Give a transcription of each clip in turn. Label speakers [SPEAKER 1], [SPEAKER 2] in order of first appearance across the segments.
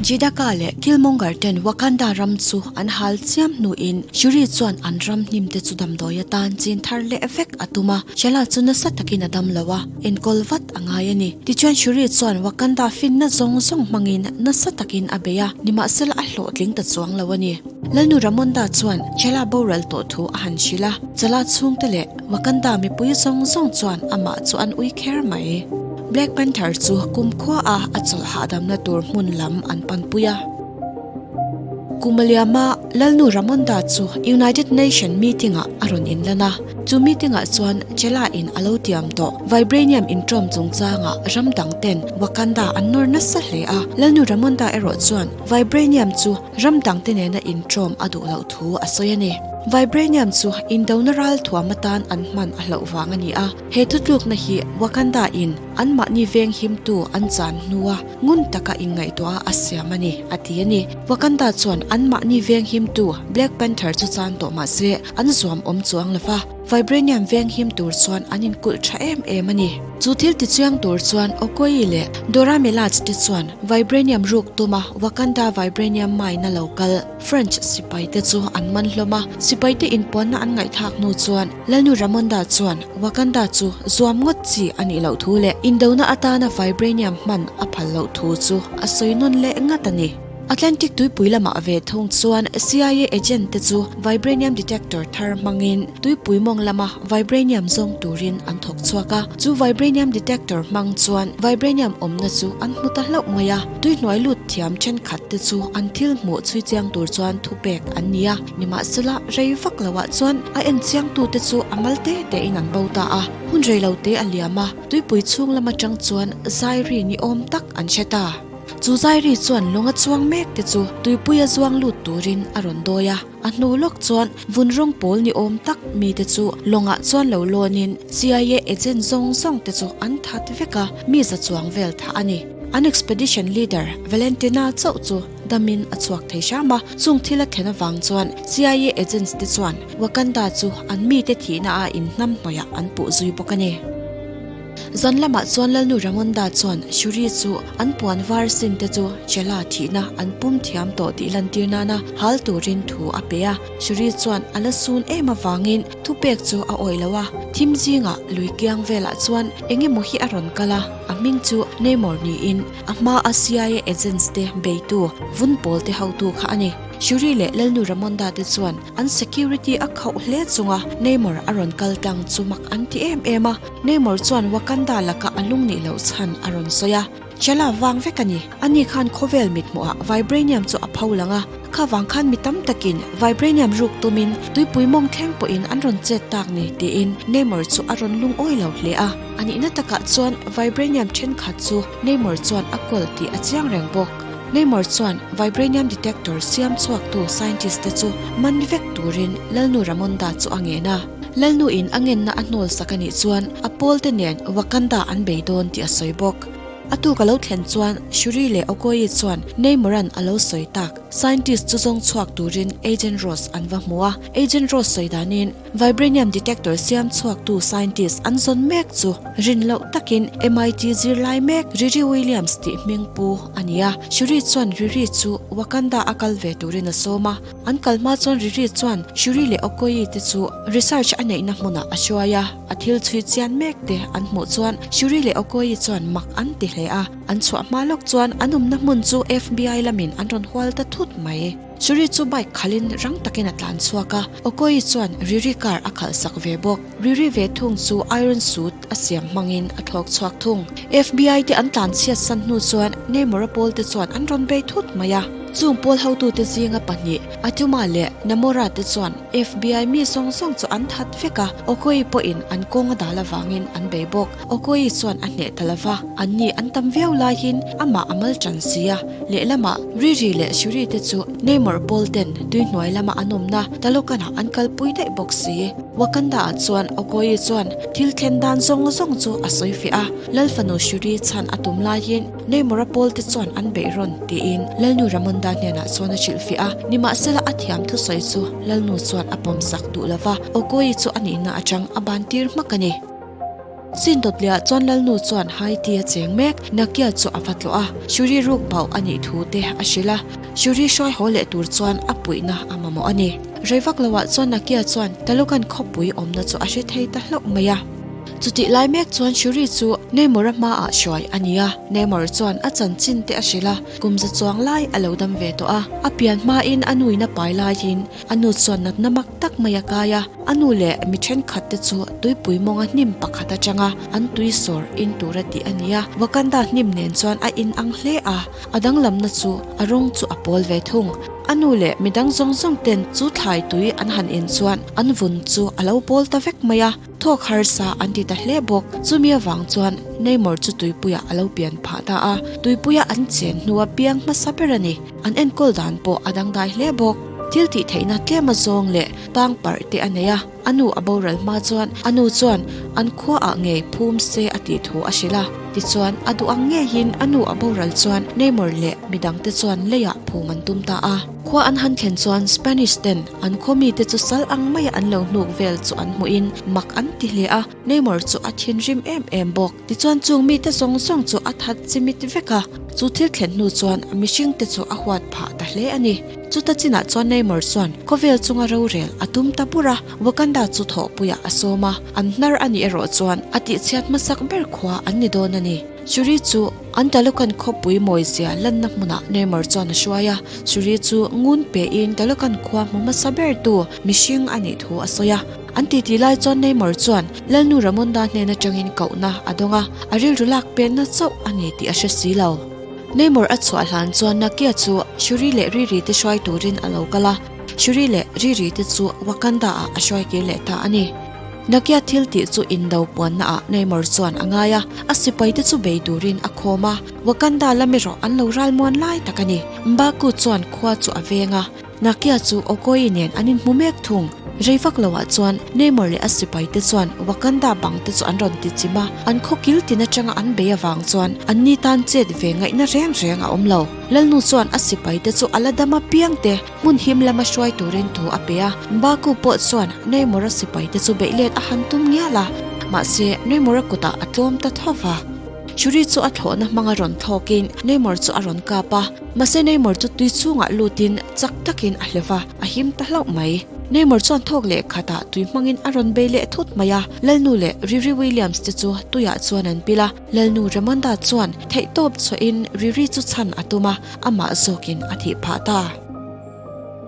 [SPEAKER 1] Jidaka leh Killmonger ten Wakanda ram chu an hal chiam hnuin Shuri chuan an ram hnim te chu damdawi atan chin thar leh vek a tum a, T'Challa chu nasa takin a dam lo a, enkawl vat a ngai a ni. Tichuan Shuri chuan Wakanda finna zawng zawng hmangin nasa takin a bei a, nimahsela a hlawhtling ta chuang lo a ni. Lalnu Ramonda chuan T'Challa boral tawh thu a han hrilh a, T'Challa chhungte leh Wakanda mipui zawng zawng chuan amah chu an ui kher mai. Black Panther chu kumkhua a a chawlh hahdamna tur hmun lam an panpui a. Kum a liam a, Lalnu Ramonda chu United Nation meeting ah a rawn inlan a. Chu meeting ah chuan T'Challa in a lo tiam tawh. Vibranium inṭawm chungchangah ram dang ten Wakanda an nawr nasa hle a. Lalnu Ramonda erawh chuan Vibranium chu Ram dangte nena inṭawm a duh loh thu a sawi a ni. Vibranium chu indona ral thuam atan an hman a hlauh vang a ni a. He thutlukna hi Wakanda in anmahni veng himtu an chan hnua ngun taka inngaihtuah a siam a ni, a ti a ni. Wakanda chuan anmahni veng himtu Black Panther chu chan tawh mah se an zuam awm chuang lo va. Vibranium veng him tur chuan an inkulh tha em em a ni. Chu thil tichiang tur chuan Okoye leh Dora Milaje te chuan Vibranium ruk tuma Wakanda Vibranium mine a lo kal French sipai te chu an man hlawm a. Sipai te inpuanna an ngaihthlak hnu chuan Lalnu Ramonda chuan Wakanda chu zuam ngawt chi a nih loh thu leh indona atana Vibranium hman a phal loh thu chu a sawi nawn leh ngat a ni. Atlantic tuipui lamah ve thung chuan CIA agent te chu vibranium detector thar hmangin tuipui mawng lama vibranium zawng turin an thawk chhuak a. Chu vibranium detector hmang chuan vibranium awmna chu an hmu ta hlauh mai a. Tuihnuai lut thiam thenkhat te chu an thil hmuh chhui chiang tur chuan thupek an ni a. Nimahsela, rei vak loah chuan a en chiangtute chu a mal te tein an bo ta a. Hun rei lo te a liam a, tuipui chhung lam atang chuan zairi ni awm tak an hre ta. Chu Zairi chuan lung a chuang mek te chu tuipui a zuang lut turin a rawn dawi a, a hnu lawk chuan vun rawng pawl ni awm tak mite chu lawngah chuan lo lawnin CIA agent zawng zawng te chu an that vek a, mi za chuang vel thah a ni. An expedition leader Valentina chauh chu damin a chhuak thei hram a, chung thil a thlen avang chuan CIA agents te chuan Wakanda chu an mite thihna a inhnamhnawih ah an puh zui bawk a ni. Zan lamah chuan Lalnu Ramonda chuan Shuri chu an puan var sin te chu Chela thihna an pum thiam tawh tih lantir nana hal turin thu a pe a. Shuri chuan a la sun em avangin thupek chu a awih lo a, thim zingah lui kiang velah chuan eng emaw hi a rawn kal a, a hming chu Namor niin a hma a CIA agents te beitu vun pawl te hotu kha a ni. Shuri leh Lalnu Ramonda te chuan an security a khauh hle chunga Namor a rawn kal tlang chu mak an ti em em a. Namor chuan Wakanda laka a lung nih loh chhan a rawn sawi a, T'Challa vang vek a ni. Ani khan khawvel mithmuhah Vibranium chu a pho lang a, kha vang khan mi tam takin Vibranium ruk tumin tuipui mawng thleng pawhin an rawn chet tak ni tiin Namor chu a rawn lungawi lo hle a. A nihna takah chuan Vibranium thenkhat chu Namor chuan a kawl tih a chiang reng bawk. Namor chuan Vibranium detector siam chhuaktu scientist te chu man vek turin Lalnu Ramonda chu a ngen a. Lalnu in a ngenna a hnawl sak a nih chuan a pawl te nen Wakanda an bei dawn tih a sawi bawk. A tuk a lo thlen chuan Shuri leh Okoye chuan Namor-a'n a lo sawi tak scientist chu zawng chhuak turin Agent Ross an va hmu a. Agent Ross sawi danin Vibranium detector siam chhuaktu scientist an zawn mek chu rin loh takin MIT zirlai mek Riri Williams tih hming pu a ni a. Shuri chuan Riri chu Wakanda a kal ve turin a sawm a. An kal hma chuan Riri chuan Shuri leh Okoye te chu research a neihna hmunah a hruai a, a thil chhui chian mek te an hmuh chuan Shuri leh Okoye chuan mak an ti hle a, an chhuah hma lawk chuan an awmna hmun chu FBI lamin an rawn hual ta thut mai. Shuri chu bike khalhin rang takin a tlan chhuak a, Okoye chuan Riri car a khalh sak ve bawk. Riri ve thung chu iron suit a siam hmangin a thlawk chhuak thung. FBI te an tlan chhiat san hnu chuan Namor-a pawl te chuan an rawn bei thut mai a. Chung pawl hotute zinga pahnih, Atuma leh Namora te chuan FBI mi zawng zawng chu an that vek a, Okoye pawhin an kawng a dal avangin an bei bawk. Okoye chuan a hneh ta lova, anni an tam viau laiin amah a mal tan si a. Lehlamah Riri leh Shuri te chu Namor pawl ten tui hnuai lama an awmna Talocan-ah an kalpui daih bawk si. Wakanda-ah chuan Okoye chuan thil thlen dan zawng zawng chu a sawi fiah a, Lal fanu Shuri chhan a tum laiin Namor-a pawl te chuan an beih rawn tiin Lalnu Ramonda hnenah chuan a hrilh fiah a, nimahsela a thiam thusawi chu Lalnu chuan a pawmsak duh lo va, Okoye chu a nihna atang a ban tir hmak a ni. Sin dawtliah chuan Lalnu chuan Haiti a cheng mek Nakia chu a va tlawh a, Shuri ruk bauh a nih thu te a hrilh a, Shuri hruai haw leh tur chuan a puihna a mamawh a ni. Rei vak loah chuan Nakia chuan Talokan khawpui awmna chu a hre thei ta hlauh mai a. Chutih lai mek chuan Shuri chu Namor-a hmaah hruai a ni a, Namor chuan a chanchin te a hrilh a, kum za chuang lai a lo dam ve tawh a, a pian hmain a nuin a pai laiin a nu chuan natna mak tak mai a kai a, a nu leh mi thenkhat te chu tuipui mawnga hnim pakhat atanga an tui sawr in tura tih a ni a, Wakanda hnim nen chuan a inang hle a, a danglamna chu a rawng chu a pawl ve thung. A nu leh midang zawng zawng ten chu thlai tui an han in chuan an vun chu a lo pawl ta vek mai a. Thawk harsa an ti ta hle bawk. Chumi avang chuan Neymar chu tuipuiah a lo pian phah ta a, tuipuia an chen hnua piang hmasa ber a ni. An enkawl dan pawh a dangdai hle bawk. Thil tih theihna tlem a zawng leh tang parh te a nei a, a nu a boral hma chuan a nu chuan an khuaah ngei phum se a tih thu a hrilh a. Tichuan, a duh ang ngeiin a nu a boral chuan Neymar leh midangte chuan leiah phum an tum ta a. Khua an han thlen chuan Spanish ten An khaw mite chu sal ang maia an lo hnuk vel chu an hmuhin mak an ti hle a, Neymar chu a thinrim em em bawk. Tichuan chung mite zawng zawng chu a that chimit vek a, chu thil thlen hnu chuan mihringte chu a huat phah ta hle a ni. Chuta chinah chuan Neymar chuan khawvel chunga rorel a tum ta bur a, Wakanda chu thawhpuiah a sawm a, an hnar a nih erawh chuan a tihchhiat hmasak ber khua an ni dawn a ni. Shuri chu an Talokan khawpui mawizia lanna hmunah Neymar chuan a hruai a, Shuri chu ngun pein Talokan khua hmu hmasa bertu mihring a nih thu a sawi a. An titi lai chuan Neymar chuan Lalnu Ramonda hnen atangin kohna a dawng a, a rilru lak penna chauh a ni tih a hre si lo. Neymar a chhuah hlan chuan Nakia chu Shuri leh Riri te hruai turin a lo kal a, Shuri leh Riri te chu Wakanda-ah a hruai kir leh ta a ni. Nakia thil tih chu indo puanna ah Neymar chuan a ngai a, a sipai te chu bei turin a khawm a, Wakanda lam erawh an lo ralmuan lai tak a ni. M'Baku chuan khua chu a veng a, Nakia chu Okoye nen an inhmu mek thung. Rei vak lo ah chuan Neymar leh a sipai te chuan Wakanda bang te chu an rawn ti chim a, an khaw kil tin atanga an bei avang chuan an ni tan chet ve ngaihna reng reng a awm lo. Lalnu chuan a sipai te chu a la dam apiang te Hmun him lama hruai turin thu a pe a, Baku pawh chuan Neymar-a sipaite chu beih let a han tum ngial a, mahse Neymar-a kutah a tlawm ta tho va. Shuri chu a thlawhna hmanga rawn thlawkin Neymar chu a rawn kap a, mahse Neymar chu tui chhungah lutin chak takin a hlev a, a him ta hlauh mai. Neymar chuan thawk leh khatah tui hmangin a rawn bei leh thut mai a, Lalnu leh Riri Williams te chu tuiah chuan an pil a, Lalnu Ramonda chuan theihtawp chhuahin Riri chu chhan a tum a, amah zawkin a thih phah ta.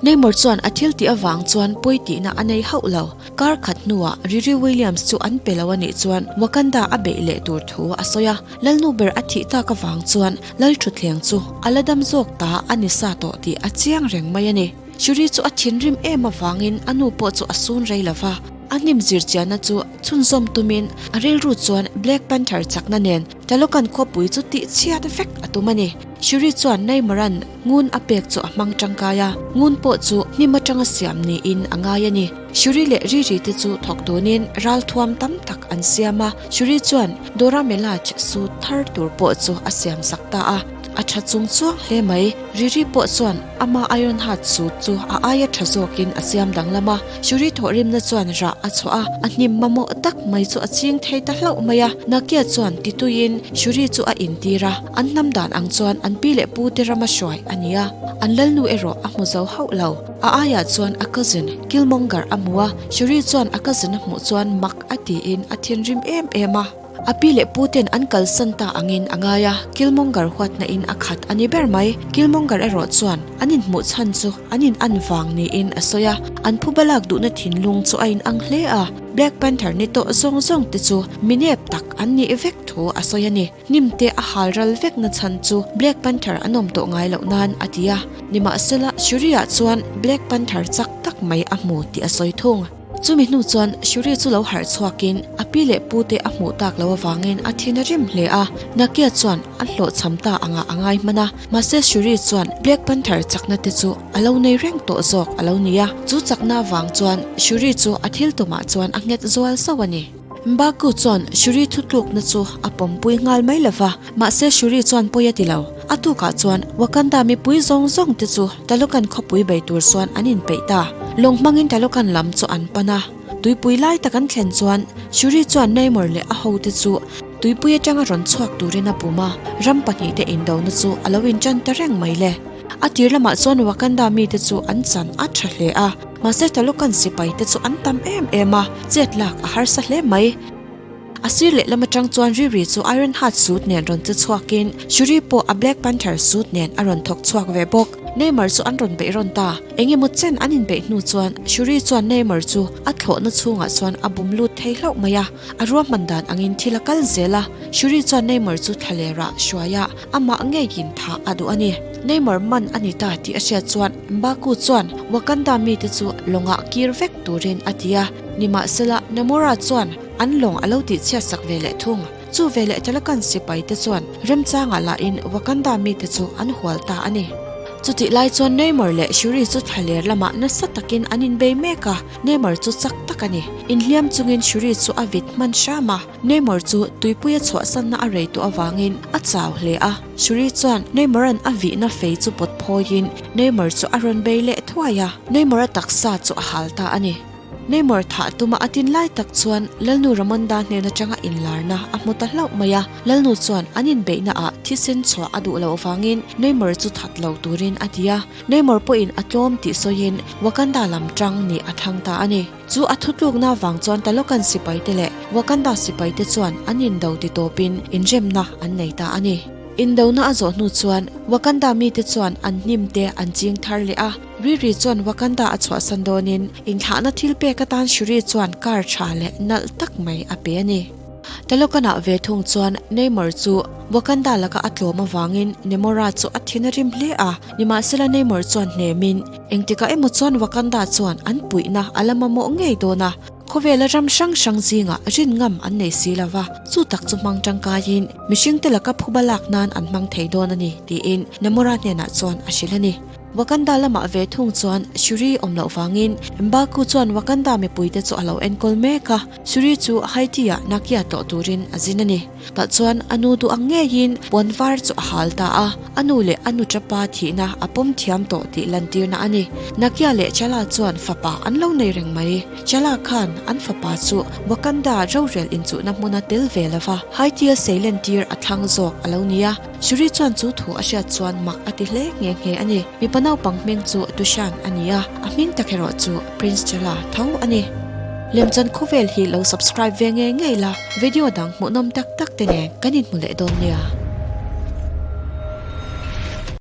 [SPEAKER 1] Neymar chuan a thil tih avang chuan pawi tihna a nei hauh lo. Kar khat hnuah Riri Williams chu an pe lo a nih chuan Wakanda a beih leh tur thu a sawi a. Lalnu ber a thih tak avang chuan Lalthutthleng chu a la dam zawk ta a ni sa tawh tih a chiang reng mai a ni. Shuri chu a thinrim em avangin a nu pawh chu a sun rei lo va. A hnim zirchianna chu chhunzawm tumin a rilru chuan Black Panther chakna nen Talokan khawpui chu tihchhiat vek a tum a ni. Shuri chuan Neymaran ngun a pek chu a hmang tangkai a, ngun pawh chu hnim atanga siam niin a ngai a ni. Shuri leh Riri te chu thawk tunin ralthuam tam tak an siam a, Shuri chuan Dora Milaje suit thar tur pawh chu a siam sak ta a. A tha chung chuang hle mai. Riri pawh chuan ama Ironheart suit chu a aia tha zawkin a siam danglam a. Shuri thawhrimna chuan rah a chhuah a, a hnim mamawh tak mai chu a ching thei ta hlauh mai a. Nakia chuan tituiin Shuri chu a intir a, an hnam dan ang chuan an pi leh pu te rama hruai a ni a, an lalnu erawh a hmu zo hauh lo. A aiah chuan a cousin Killmonger a hmu a, Shuri chuan a cousin a hmuh chuan mak a tiin a thinrim em em a. A pi leh pu ten an kalsan ta angin a ngai a, Killmonger huatna in a khat a ni ber mai. Killmonger erawh chuan an inhmuh chhan chu an in an vang niin a sawi a, an phuba lak duhna thinlung chu a inang hle a, Black Panther ni tawh zawng zawng te chu mi nep tak an nih vek thu a sawi a ni. Hnim te a hal ral vek na chhan chu Black Panther an awm tawh ngai loh nan a ti a, nimahsela Shuri-ah chuan Black Panther chak tak mai a hmu tih a sawi thung. Chumi hnu chuan Shuri chu lo harh chhuakin a pi leh pu te a hmuh tak loh avangin a thin a rim hle a, Nakia chuan a hlawhchham ta angah a ngai hman a, mahse Shuri chuan Black Panther chakna te chu a lo nei reng tawh zawk a lo ni a, chu chakna avang chuan Shuri chu a thil tumah chuan a nghet zual zauh a ni. M'Baku chuan Shuri thutlukna chu a pawmpui nghal mai lo va, mahse Shuri chuan pawi a ti lo. A tukah chuan Wakanda mipui zawng zawng te chu Talokan khawpui bei tur chuan an inpeih ta. Lawng hmangin Talokan lam chu an pan a. Tuipui lai tak an thlen chuan Shuri chuan Namor leh a hote chu tuipui atanga rawn chhuak turin a pum a, ram pahnihte indona chu a lo inṭan ta reng mai le. A tir lamah chuan Wakanda mite chu an chan a tha hle a, mahse Talokan sipaite chu an tam em em a, chet lak a harsa hle mai. A sir lehlam atang chuan Riri chu Iron Heart suit nen rawn che chhuakin Shuri pawh a Black Panther suit nen a rawn thawk chhuak ve bawk. Neymar chu an rawn beih rawn ta. Eng emaw chen an inbeih hnu chuan Shuri chuan Neymar chu a thlawhna chhungah chuan a bum lut thei hlauh mai a. A ruahman dan angin thil a kal zel a, Shuri chuan Neymar chu thlalerah hruai a, amah ngeiin thah a duh a ni. Neymar man a ni ta tih a hriat chuan Mbaku chuan Wakanda mite chu lawngah kir vek turin a ti a. Nimahsela, Namora chuan an lawng a lo tihchhiat sak ve leh thung. Chu ve leh Talokan sipai te chuan remchangah lahin Wakanda mite chu an hual ta a ni. Chutih lai chuan Namor leh Shuri chu thlaler lamah nasa takin an inbei mek a, Namor chu chak tak a ni. Inhliam chungin Shuri chu a vit hman hram a, Namor chu tuipuia chhuahsanna a rei tawh avangin a chau hle a. Shuri chuan Namor-a'n a vihna fei chu pawt phawiin Namor chu a rawn bei leh thuai a, Namor-a taksa chu a hal ta a ni. Neymar thah tuma a tin lai tak chuan Lalnu Ramonda hnen atanga inlarna a hmu ta hlauh mai a, Lalnu chuan an inbeihna ah thisen chhuah a duh loh vangin Neymar chu that lo turin a ti a, Neymar pawhin a tlawm tih sawiin Wakanda lam tang nih a thlang ta a ni. Chu a thutlukna vang chuan Talokan sipaite leh Wakanda sipaite chuan an indo ti tawpin inremna an nei ta a ni. Indona a zawh hnu chuan Wakanda mite chuan an hnim te an ching thar leh a. Riri chuan Wakanda a chhuahsan dawnin inthlahna thil pek atan Shuri chuan car tha leh nalh tak mai a pe a ni. Talokan-ah ve thung chuan Namor chu Wakanda laka a tlawm avangin Namora chu a thin a rim hle a, nimahsela Namor chuan hnemin engtikah emaw chuan Wakanda chuan an puihna a la mamawh ngei dawn a, khawvela ram hrang hrang zingah rin ngam an nei si lo va, chu tak chu hmang tangkaiin mihringte laka phuba lak nan an hmang thei dawn a ni, tiin Namora hnenah chuan a hrilh a ni. Wakanda lamah ve thung chuan Shuri awm loh vangin M'Baku chuan Wakanda mipuite chu a lo enkawl mek a, Shuri chu Haiti-ah Nakia tlawh turin a zin a ni. Tah chuan a nu duh ang ngeiin puan var chu a hal ta a, a nu leh a nu tapa thihna a pawm thiam tawh tih lantirna a ni. Nakia leh T'Challa chuan fapa an lo nei reng mai. T'Challa khan an fapa chu Wakanda rorel inchuhna hmuna tel ve lova Haiti-a seilentir a thlang zawk a lo ni a. Shuri chuan chu thu a hriat chuan mak a ti hle nghe nghe a ni. Mipa naupang hming chu Dushan a ni a, a hming tak erawh chu Prince Chala tho a ni. Lemchan khawvel hi lo subscribe ve ngei ngei la, video dang hmuhnawm tak tak te nen kan inhmu leh dawn nia.